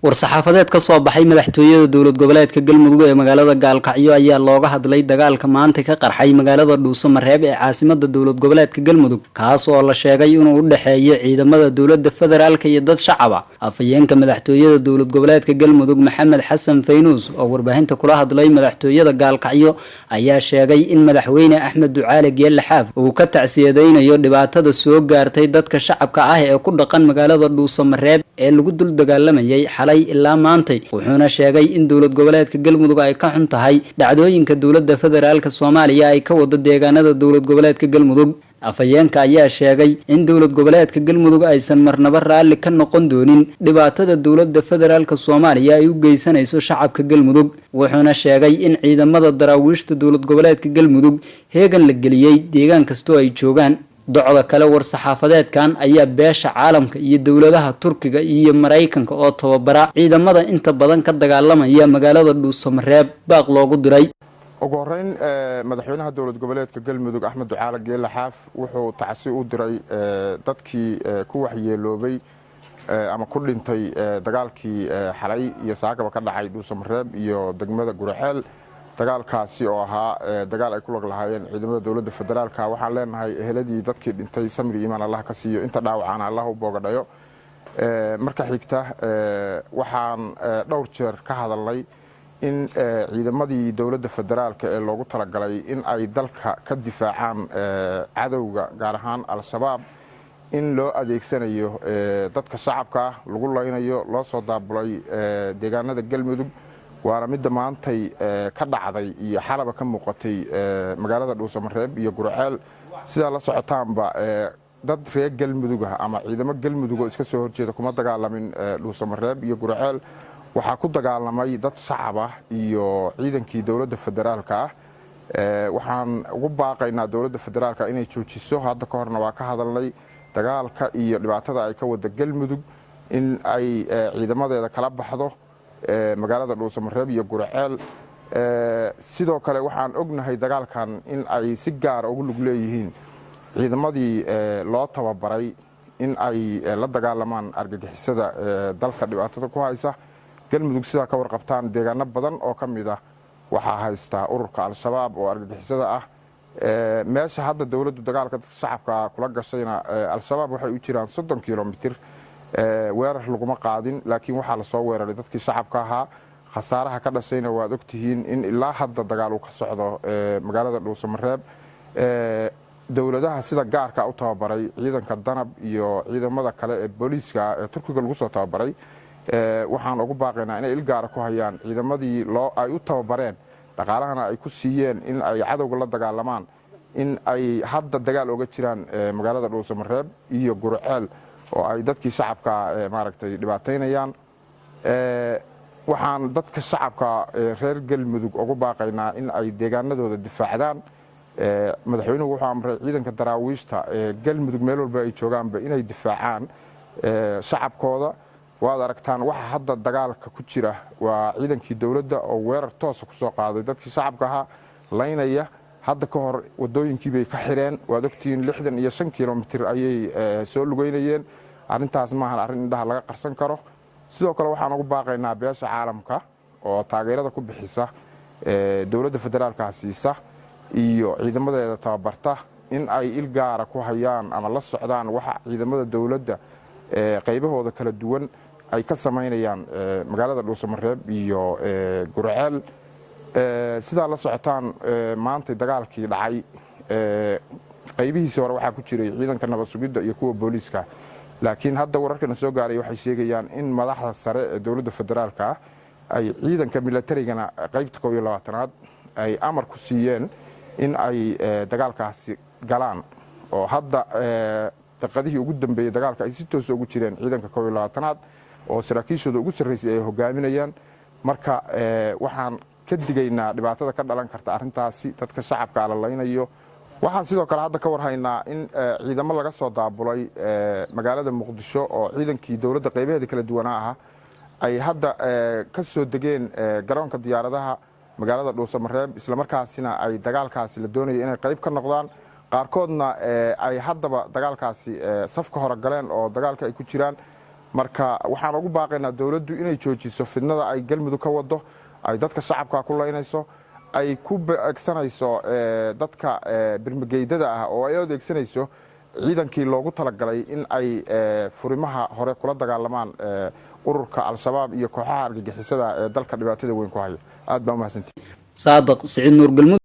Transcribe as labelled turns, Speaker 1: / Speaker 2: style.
Speaker 1: War-saxaafadeed ka soo baxay madaxtooyada dowlad goboleedka Galmudug ee magaalada Gaalkacyo ayaa looga hadlay dagaalka maanta ka qarxay magaalada Dhuusamareeb ee caasimada dowlad goboleedka Galmudug, kaas oo la sheegay inuu u dhexeeyo ciidamada dowladda federaalka iyo dad shacab ah. Afhayeenka madaxtooyada dowlad goboleedka Galmudug, Maxamed Xasan Faynuus, oo warbaahinta kula hadlay madaxtooyada Gaalkacyo, ayaa sheegay in Madaxweyne Axmed Ducaale Geelle Xaaf uu ka tacsiyadeynayo dhibaatada soo gaartay dadka shacabka ah ee ku dhaqan magaalada Dhuusamareeb ee lagu dul dagaalamayay xalay ilaa maantay. Wuxuuna sheegay in dowlad goboleedka Galmudug ay ka xun tahay dhacdooyinka dowladda federaalka Soomaaliya ay ka wado deegaanada dowlad goboleedka Galmudug. Afhayeenka ayaa sheegay in dowlad goboleedka Galmudug aysan marnaba raalli ka noqon doonin dhibaatada dowladda federaalka Soomaaliya ay u geysanayso shacabka Galmudug, wuxuuna sheegay in ciidamada daraawiishta dowlad goboleedka Galmudug heegan la geliyey deegaan kastoo ay joogaan. Docda kale, war-saxaafadeedkan ayaa beesha caalamka iyo dowladaha Turkiga iyo Maraykanka oo tababara ciidamada inta badan ka dagaalamaya magaalada Dhuusamareeb baaq loogu diray.
Speaker 2: Ugu horeyn, madaxweynaha dowlad goboleedka Galmudug, Axmed Ducaale Geelle Xaaf, wuxuu tacsi u diray dadkii ku waxyeeloobay ama ku dhintay dagaalkii xalay iyo saakaba ka dhacay Dhuusamareeb iyo degmada Guriceel, dagaalkaasi oo ahaa dagaal ay ku log lahaayeen ciidamada dowladda federaalka. Waxaan leenahay eheladii dadkii dhintay samri iimaan Allah ka siiyo, inta dhaawacana Allah u boogadhayo. Marka xigta, waxaan dhowr jeer ka hadalnay in ciidamadii dowladda federaalka ee loogu talagalay in ay dalka ka difaacaan cadowga, gaar ahaan Al-Shabaab, in loo adeegsanayo dadka shacabka ah, lagu laynayo, loo soo daabulay deegaanada Galmudug, waana midda maantay ka dhacday iyo xalaba ka muuqatay magaalada Dhuusamareeb iyo Gurceel. Sidaa la socotaanba, dad reer Galmudug ah ama ciidamo Galmudug oo iska soo horjeeda kuma dagaalamin Dhuusamareeb iyo Gurceel. Waxaa ku dagaalamay dad shacab ah iyo ciidankii dowladda federaalka ah. Waxaan ugu baaqaynaa dowladda federaalka inay joojiso, hadda ka horna waa ka hadalnay, dagaalka iyo dhibaatada ay ka wada Galmudug, in ay ciidamadeeda kala baxdo magaalada Dhuusamareeb iyo Gurceel. Sidoo kale, waxaan ognahay dagaalkan in ay si gaara ugu lug leeyihiin ciidamadii loo tababaray in ay la dagaalamaan argagixisada dalka dhibaatada ku haysa. Galmudug, sidaa ka warqabtaan, deegaano badan oo ka mid ah waxaa haystaa ururka Al-Shabaab oo argagixisada ah. Meesha hadda dowladdu dagaalka dadka shacabka kula gashayna Al-Shabaab waxay u jiraan 30 kilomitir. Weerar laguma qaadin, laakiin waxaa lasoo weeraray dadkii shacabka ahaa. Khasaaraha ka dhashayna waad ogtihiin in ilaa hadda dagaal uu ka socdo magaalada Dhuusamareeb. Dowladaha sida gaarka u tababaray ciidanka Danab iyo ciidamada kale ee booliiska ee Turkiga lagu soo tababaray, waxaan ugu baaqaynaa inay il gaara ku hayaan ciidamadii loo ay u tababareen, dhaqaalahana ay ku siiyeen in ay cadowga la dagaalamaan, in ay hadda dagaal oga jiraan magaalada Dhuusamareeb iyo Gurceel oo ay dadkii shacabka maaragtay dhibaataynayaan. Waxaan dadka shacabka reer Galmudug ugu baaqaynaa in ay deegaanadooda difaacdaan. Madaxweynuhu wuxuu amray ciidanka daraawiishta ee Galmudug meel walba ay joogaanba inay difaacaan shacabkooda. Waad aragtaan waxa hadda dagaalka ku jira waa ciidankii dowladda oo weerar toosa kusoo qaaday dadkii shacabka ahaa, laynaya. Hadda ka hor wadooyinkii bay ka xireen, waad ogtihiin, 65 kilomitir ayay soo lugeynayeen. Arrintaas maahan arrin indhaha laga qarsan karo. Sidoo kale, waxaan ugu baaqaynaa beesha caalamka oo taageerada ku bixisa dowladda federaalka siisa iyo ciidamadeeda tababarta in ay il gaara ku hayaan ama la socdaan waxa ciidamada dowladda qaybahooda kala duwan ay ka samaynayaan magaalada Dhuusamareeb iyo Gurceel. Sidaa la socotaan, maantay dagaalkii dhacay qaybihiisii hore waxaa ku jiray ciidanka nabad sugidda iyo kuwa booliiska, laakiin hadda wararkana soo gaaray waxay sheegayaan in madaxda sare ee dowladda federaalka ah ay ciidanka milatarigana qaybta 21aad ay amar ku siiyeen in ay dagaalkaasi galaan, oo hadda daqadihii ugu dambeeyey dagaalka ay si toosa ugu jireen ciidanka 21aad oo saraakiishooda ugu sarraysay ay hogaaminayaan. Marka waxaan ka digaynaa dhibaatada ka dhalan karta arrintaasi dadka shacabka la laynayo. Waxaan sidoo kale hadda ka warhaynaa in ciidamo laga soo daabulay magaalada Muqdisho oo ciidankii dowladda qaybaheeda kala duwanaa ah ay hadda ka soo degeen garoonka diyaaradaha magaalada Dhuusamareeb, islamarkaasina ay dagaalkaasi la doonaya inay qayb ka noqdaan. Qaarkoodna ay haddaba dagaalkaasi safka hore galeen oo dagaalka ay ku jiraan. Marka waxaan ugu baaqaynaa dowladdu inay joojiso fidnada ay Galmudug ka wado, ay dadka shacabka ku laynayso, ay ku beegsanayso dadka birmageydada ah, oo ay adeegsanayso ciidankii loogu talagalay in ay furimaha hore kula dagaalamaan ururka Al-Shabaab iyo kooxaha argagixisada ee dalka dhibaatada weyn ku haya. Aad baa umahadsantii.
Speaker 1: Saadiq Siciid Nuur, Galmudug.